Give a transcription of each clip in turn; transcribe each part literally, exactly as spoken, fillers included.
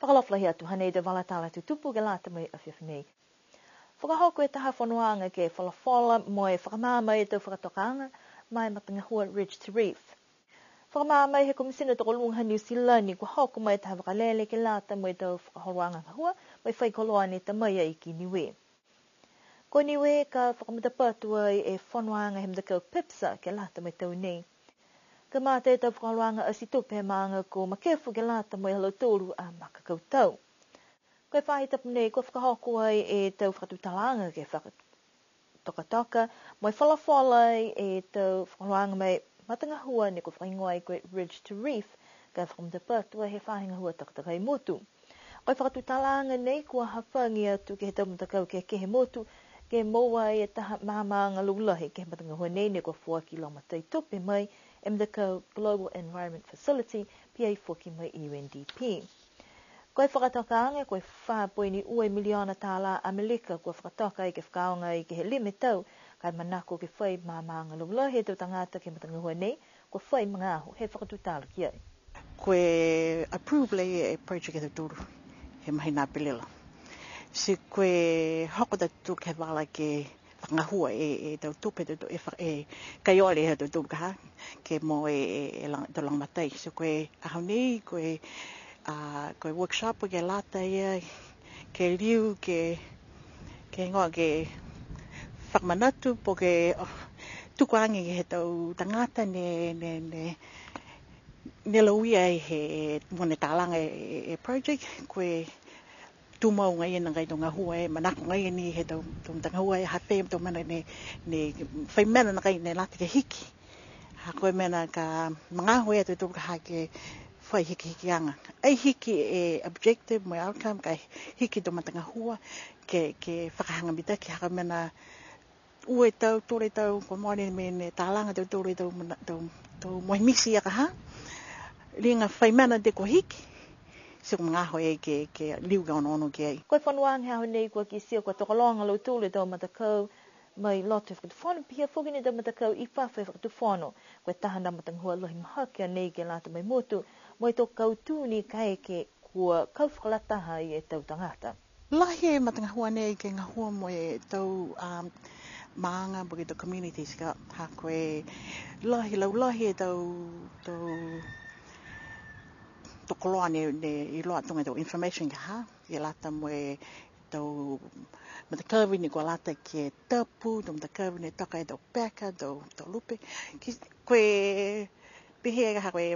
Fakaalofa lahi atu, hanei e tau vala tala tutupu ke lata mo e afiafi nei. Fakahoko e taha fonoaga ke folafola mo e fakamaama e tau fakatokaaga ma e matagahua Ridge to Reef. Fakamaama he Komisina Tokoluga ha Niu Silani kua hoko mai e taha vakalele ke lata mo e tau fakaholoaga gahua mo e fai koloa ne ta mai ai ki Niue. Ko Niue ka fakamatapatu ai e fonoaga he matakau PIPSA ke lata mo e tau nei. Kamata e tau fakaholoaga ati tupe he maaga ko Makefu ke lata mo e ha lautolu a maka kautau. Ko e faahi tapu nei kua fakahoko ai e tau fakatutalaaga ke fakatokatoka mo e folafola ai e tau fakaholoaga ma e matagahua ne kua fakahigoa ai ko e Ridge to Reef, ka fakamatapatu ai he faahi gahua takatakai motu. Ko e fakatutalaaga nei kua hafagi atu ke he tau matakau kehekehe he motu, ke moua ai e taha maamaaga laulahi ke he matagahua nei ne kua foaki lagomatai tupe mai e matakau Global Environment Facility, pihia foki mo e U N D P. Ko e fakatokaaga, ko e fā poini ua miliona tālā Amelika kua fakatoka ai ke fakaaoga ai ke he lima e tau, ka e manako ke fai maamaaga laulahi e tau tagata ke he matagahua nei, kua fai magaaho he fakatutala ki ai. Ko e approve laia e project ha tautolu he mahina Aperila. Ti ko e hoko a tautolu ke he vala ke fakagahua e, e tau tupe, e tau, e fa-, e kai ole ha tautolu ka ha, ke moua e, e, e lag-, tau lagomatai. So ko e aho nei, ko e, a, ko e workshop ke lata ia, ke liu, ke, ke higoa ke fakamanatu, po ke, o, tuku age ke he tau tagata ne, ne, ne, ne lauia ai he, mo ne talaga e, e, e project, ko e tumau agaia e nākai tau gahua e, manako agaia ni he tau, tau matagahua e, ha fē tau mena ne, ne fai mena nākai ne lata ke hiki. Ha ko e mena ka magaaho e a tautolu ka ha ke fai hikihikiaga. Ai hiki e objective mo e outcome, ka hiki tau matagahua ke, ke fakahaga mitaki, ha ko e mena ua e tau, tolu e tau, kua mole ne, ne talaga tautolu e tau mana-, tau, tau mohe miti ia ka ha. Liga fai mena ne kua hiki, ti ko e magaaho e ke, ke liu ke onoono ki ai. Ko e fonoaga he aho nei kua kitia kua tokologa a lautolu e tau matakau mai loto he fakatufono, pihia foki ni e tau matakau i fafo he fakatufono. Ko e taha a matagahua lahi mahaki a nei ke lata mo e motu, mo e tau kautū ni kaeke kua kau fakalataha ai e tau tagata. Lahi e matagahua nei ke gahua mo e tau, um, maaga po ke tau communities ka, ha ko e lahi, laulahi e tau, tau, tau koloa ne, ne iloa tuga e tau information ka ha, ke lata mo e tau matakavi ne kua lata ke tapu, tau matakavi ne toka e tau peka, tau, tau lupe. Ki, ko e pehē ka ha ko e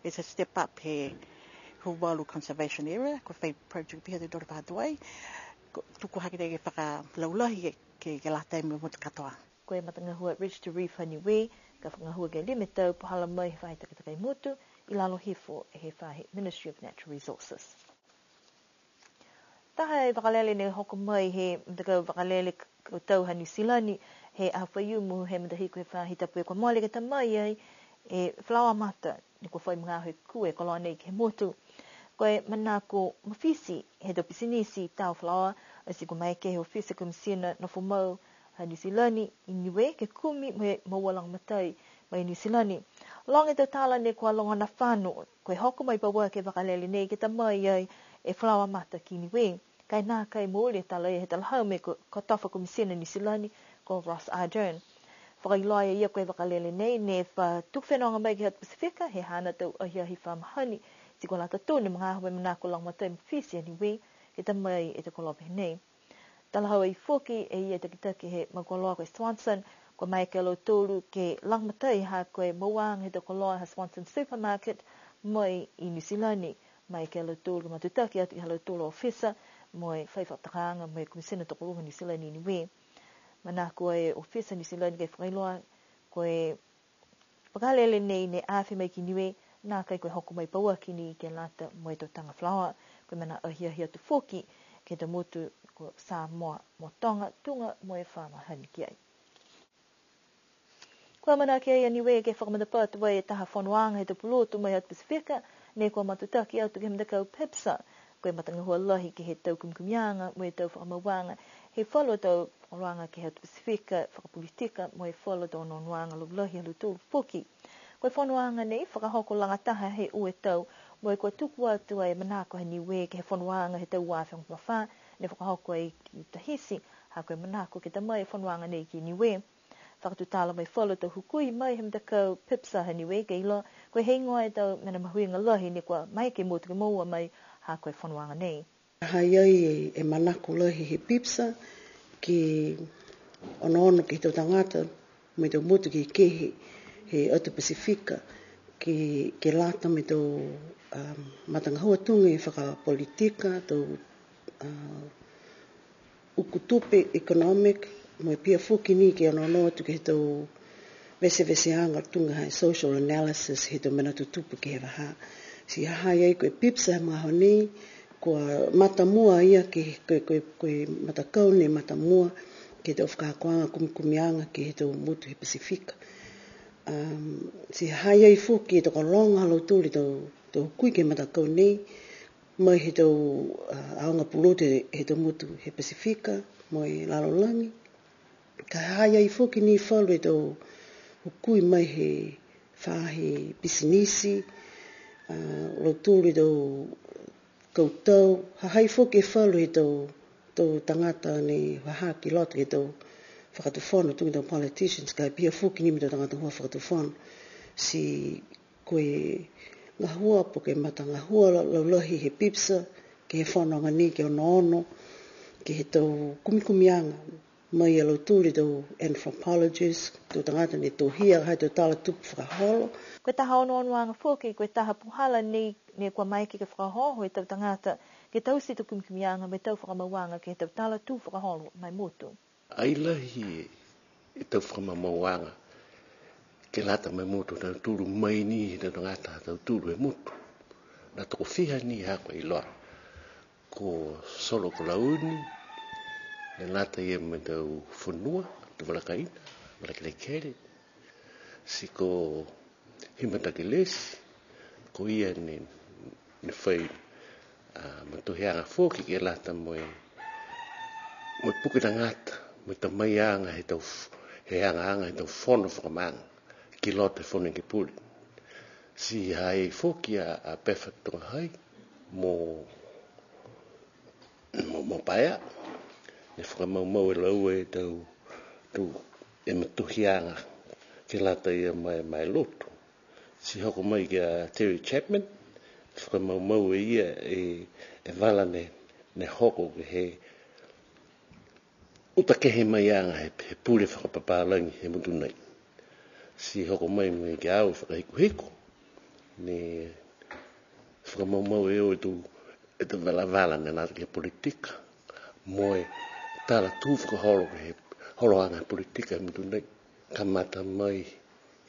It's a step up he Huvalu Conservation Area, kua fai project pihia e tau fakatuai, kua tuku hake ke fakalaulahi ke, ke, ke lata mo e motu katoa. Ko e matagahua Ridge to Reef ha Niue, ka fakagahua ke lima e tau puhala mai he faahi takatakai motu, i lalo hifo he faahi Ministry of Natural Resources. Taha e vakalele ne hoko mai he matakau vakalele k-, kautau ha Niu Silani, he aho Faiumu he matahiku he faahi tapu kua mole ke ta mai ai e falaoa mata, ne kua fai magaaho e kū e koloa nei ke he motu. Ko e manako mafiti he tau pisinisi tau falaoa, ati kua maeke he ofisa Komisina Nofo Mau ha Niu Silani i Niue ke kumi mo e moua lagomatai mai Niu Silani. Loga e tau tala ne kua logona fano, ko e hoko mai pauaki e vakalele nei ke ta mai ai e falaoa mata ki Niue. Ka e nākai mooli e tala ia he talahau mo e ko-, kotofa Komisina Niu Silani ko Ross Ardern. Fakailoa e ia ko e vakalele nei ne fa tuku fenoga mai ke he atu Pasifika he haana tau ahiahi fa mahani, ti kua lata tonu e magaaho mo e manako lagomatai mafiti a Niue ke ta mai e tau koloa pehē nei. Talahau ai foki e ia e takitaki he mau koloa ko e Swanson, kua maeke a lautolu ke lagomatai ha ko e mouaaga he tau koloa ha Swanson Supermarket mai i Niu Silani. Maeke a lautolu ke matutaki atu ke he ha lautolu a ofisa mo e fai fakatokaaga mo e Komisina Tokoluga Niu Silani i Niue. Manako e ofisa Niu Silani ke fakailoa ko e vakalele nei ne afe mai ki Niue, nākai ko e hoko mai pauaki ni ke lata mo e tau taga falaoa, ko e mena ahiahi atu foki ke he tau motu ko Samoa mo Toga, tuga mo e fa mahani ki ai. Kua amanaki a Niue ke fakamatapatu ai e taha fonoaga he tau pulotu mai he atu Pasifika, ne kua matutaki atu ke he matakau PIPSA, ko e matagahua lahi ke he tau kumikumiaga mo e tau fakamauaga he falu a tau fakaholoaga ke he atu Pasifika, fakapolitika mo e falu a tau onoonoaga laulahi ha lautolu foki. Ko e fonoaga nei fakahoko lagataha he ua e tau, Mo e kua tuku atu ai e manako ha Niue ke he fonoaga he tau ua afe hogofulu ma fā, ne fakahoko ai ki Tahiti, ha ko e manako ke ta mai e fonoaga nei ki Niue. Fakatutala mai falu tau hukui mai he matakau PIPSA ha Niue ke iloa, ko e heigoa e tau mena mahuiga lahi ne kua maeke e motu ke moua mai ha ko e fonoaga nei. Ha i ai e, e manako lahi he PIPSA ke onoono ke he tau tagata mo e tau motu kehekehe he atu Pasifika, ke, ke lata mo e tau, um, matagahua tuga e fakapolitika, tau, uh, uku tupe economic, mo e pihia foki ni ke onoono atu ke he tau veteveteaga tuga he social analysis he tau mena tutupu ke he vahā. Ti ha ha i ai ko e PIPSA he magaaho nei, kua matamua ia ke, ko e, ko e, ko e matakau ne matamua ke he tau fakaakoaga kumikumiaga ke he tau motu he Pasifika. Um, ti ha ha i ai foki e tokologa ha lautolu e tau, tau hukui ke he matakau nei, mai he tau, uh, aoga pulotu he, he tau motu he Pasifika, mo e lalolagi. Ka ha ha i ai foki ni falu e tau hukui mai he faahi pisinisi, uh, lautolu e tau kautau, ha ha i ai foki e falu he tau, tau tagata ne ha ha ki loto ke he tau fakatufono, tuga e tau politicians, ka e pihia foki ni mo e tau tagata ha ha fakatufono. Ti ko e gahua po ke matagahua la-, laulahi he PIPSA, ke he fonoaga nei ke onoono ke he tau kumikumiaga mai ia lautolu e tau anthropologist, tau tagata ne tohia ha tau tala tupu fakaholo. Ko e taha onoonoaga foki, ko e taha puhala nei, ne kua maeke ke fakaohooho e tau tagata ke taute e tau kumikumiaga mo e tau fakamauaga ke he tau tala tupu fakaholo ma e motu. Ai lahi e tau fakamamauaga ke lata mo e motu ha tautolu, mai ni he tau tagata ha tautolu he motu. Ne tokofiha ni ha ko e iloa. Ko Solo Kolauni, ne lata ia mo e tau fonua, tau vala kaina, vala kelekele. Ti ko Hima Takelesi, ko ia ne, ne fai, a, matohiaga foki ke lata mo e, mo e puke tagata, mo e tamaiaga he tau f-, he agaaga he tau fono fakamaaga ki loto he Fono Ekepule. Ti ha ha i ai foki a, a Pefa Togahai mo, mo, mo Paea, ne fakamaumau e laua e tau, tau e matohiaga ke lata ia mo e, mo e lotu. Ti hoko mai ki a Terry Chapman, fakamaumau e ia e, e vala ne, ne hoko ke he uta kehe mai aga he, he pule fakapapalagi he motu nei. Ti hoko mai mo e ki a au fakahikuhiku, ne fakamaumau e au e tau, e tau valavala ne lata ke he politika, mo e tala tū fakaholo ke he holoaga he politika he motu nei. Kamata mai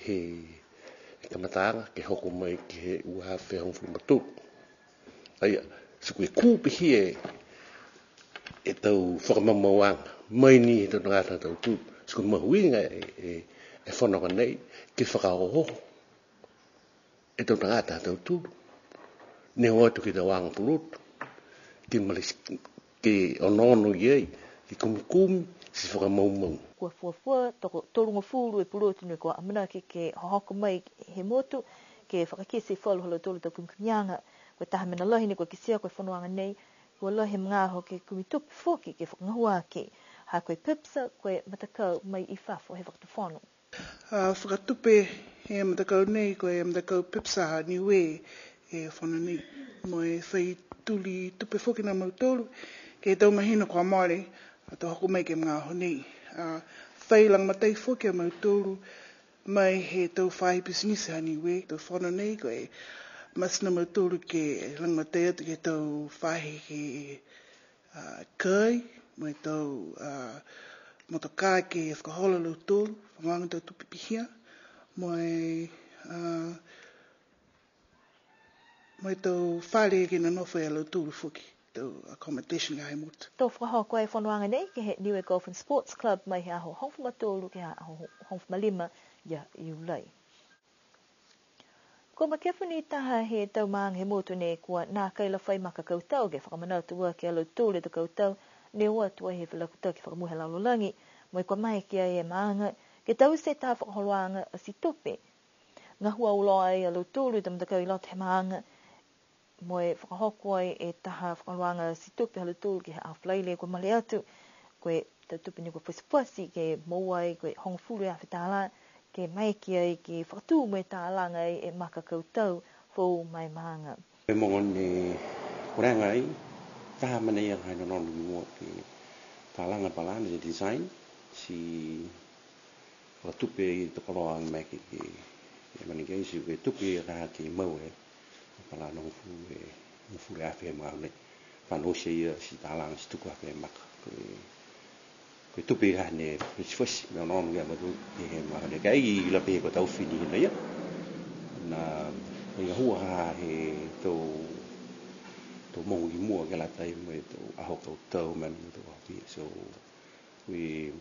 he, he kamataaga ke hoko mai ke he ua afe hogofulu ma tolu. Aia, ti ko e kū pihia e, e tau fakamamauaga mai ni he tau tagata ha tautolu. Ti ko e mahuiga e, e, e fonoaga nei ke fakaohooho e tau tagata ha tautolu ne o atu ke he tau aga pulotu, ke male-, ke onoono i ai, ke kumikumi, ti fakamaumau. Kua fuafua toko tolugofulu e pulotu ne kua amanaki ke hohoko mai he motu, ke fakakite falu ha lautolu a tau kumikumiaga. Ko e taha mena lahi ne kua kitia ko e fonoaga nei, kua lahi e magaaho ke kumi tupe foki ke fakagahua aki. Ha ko e PIPSA, ko e matakau mai i fafo he fakatufono. A, fakatupe he matakau nei, ko e matakau PIPSA ha Niue e fono nei. Mo e fai tuli tupe foki a mautolu ke he tau mahina kua mole, ato hoko mai ke he magaaho nei. A, fai lagomatai foki a mautolu mai he tau faahi pisinisi ha Niue, tau fono nei, ko e masina a mautolu ke lagomatai atu ke he tau faahi ke, a, kai, mo e tau, a, motokā ke fakaholo a lautolu, fakamoga tau tupe pihia, mo e, a, mo e tau fale ke nonofo a lautolu foki, tau accommodation ka he motu. To fakahoko e fonoaga nei ke he Niue Golf and Sports Club mai he aho hogofulu ma tolu ke he aho hogofulu ma lima ia Iulai. Kua makefu ni taha he tau maaga he motu nei kua nākai la fai maka kautau ke fakamanatu aki a lautolu e tau kautau ne o atu ai he felakutaki fakamua he lalolagi, mo e kua maeke ai e maaga ke taute taha fakaholoaga ati tupe. Gahua auloa ai a lautolu e tau matakau i loto he maaga, mo e fakahoko ai e taha fakaholoaga ti tupe ha lautolu ke he aho Falaile kua mole atu, ko e tau tupe ne kua fasifuasi ke moua ai ko e hogofulu e afe tālā, ke maeke ai ke fakatū mo e talaga ai e maka kautau foou ma e maaga. Ko e mogo ne kua laga ai, taha mena ia ka e onoono ki mua ke talaga palana e design, ti fakatupe ai e tau koloa maeke ke, ke, ke maeke ai ti ko e tupe ia ka ke moua e palana hogofulu e, hogofulu e afe he magaaho nei. Fano oti ia ti talaga ti tuku hake e maka. Ko e, ko e tupe ia ka ne fasifuasi, mo e onoono ki ai a mautolu ke he magaaho nei. Ka e ai la pehē kua taofi ni hina ia. Ne, ne gahua ha he tau, tau mogo ki mua ke lata mo e tau aho kautau mena mo e tau aho pihia. So, ko e,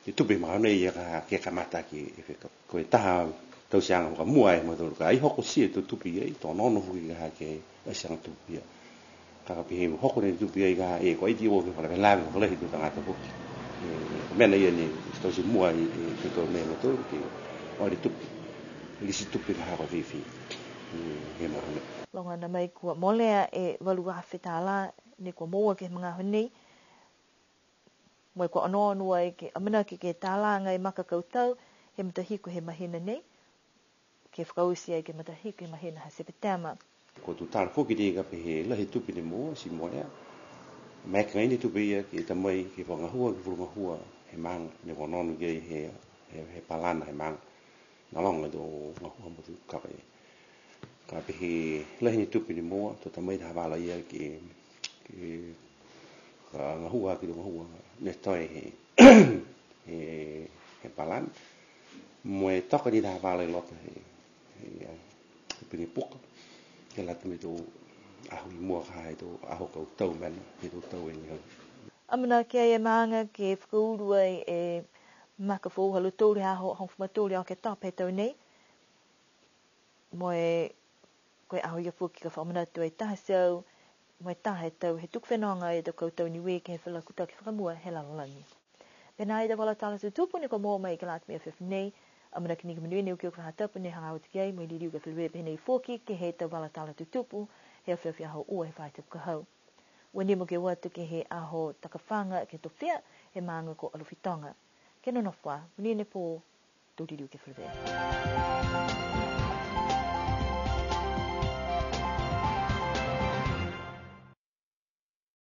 ko e tupe magaaho nei ia ka, ke kamata ke, e fekau. Ko e taha tauteaga fakamua e mautolu ka ai hokotia e tau tupe ia, to onoono foki ka ha ke atiaga tupe ia. Ka, ka pehē mo e hoko ni e tupe ia ka, e, kua ai ti o ke fakalavelave, fakalahi e tau tagata foki. E, ko e mena ia ne, tauteaga mua e, e, ke tau mena mautolu, ke, o e tupe. Lisi tupe ka ha kua fiafia. E, he magaaho nei. Loga nā mai kua molea e valu afe tālā, ne kua moua ke he magaaho nei. Mo e kua onoono ai ke amanaki ke talaga e maka kautau he matahiku he mahina nei, ke fakaoti ai ke he matahiku he mahina ha Sepetema. Ko e tutala foki ni ka pehē lahi e tupe ne moua, ti molea. Maeke agaia ni e tupe ia ke ta mai ke fakagahua, ke fakagahua he maaga, ne kua onoono ki ai he, he, he palana he maaga. Ne loga e tau gahua mo e tau kapa ia. Ka pehē lahi ni e tupe ne moua, to ta mai taha vala ia ke, ke fakagahua ke he tau gahua ne toe he, he, he palana. Mo e toka ni taha vala i loto he, he, he pine puka. Ke lata mo e tau aho i mua ka ha e tau aho kautau mena, he tau tau e ni hau. Amanaki ai e maaga ke fakaulu ai e maka foou ha lautolu he aho hogofulu ma tolu ia Oketopa he tau nei. Mo e, ko e aho ia foki ka fakamanatu ai taha e teau, mo e taha e tau he tuku fenoga e tau kautau Niue ke he felakutaki fakamua he lalolagi. Pihia e tau vala tala tutupu ne kua moua mai ke lata mo e afiafi nei, amanaki ni ke monuina e okioki faahi tapu ne hagaao atu ki ai, mo e liliu ke feleveia pehē nei foki ke he tau vala tala tutupu he afiafi Aho Ua he faahi tapu ka hau. Ua nimo ke o atu ke he aho takafaga ke he tofia he maaga ko Alofi Toga. Ke nonofo ā, monuina e pō, to liliu ke feleveia.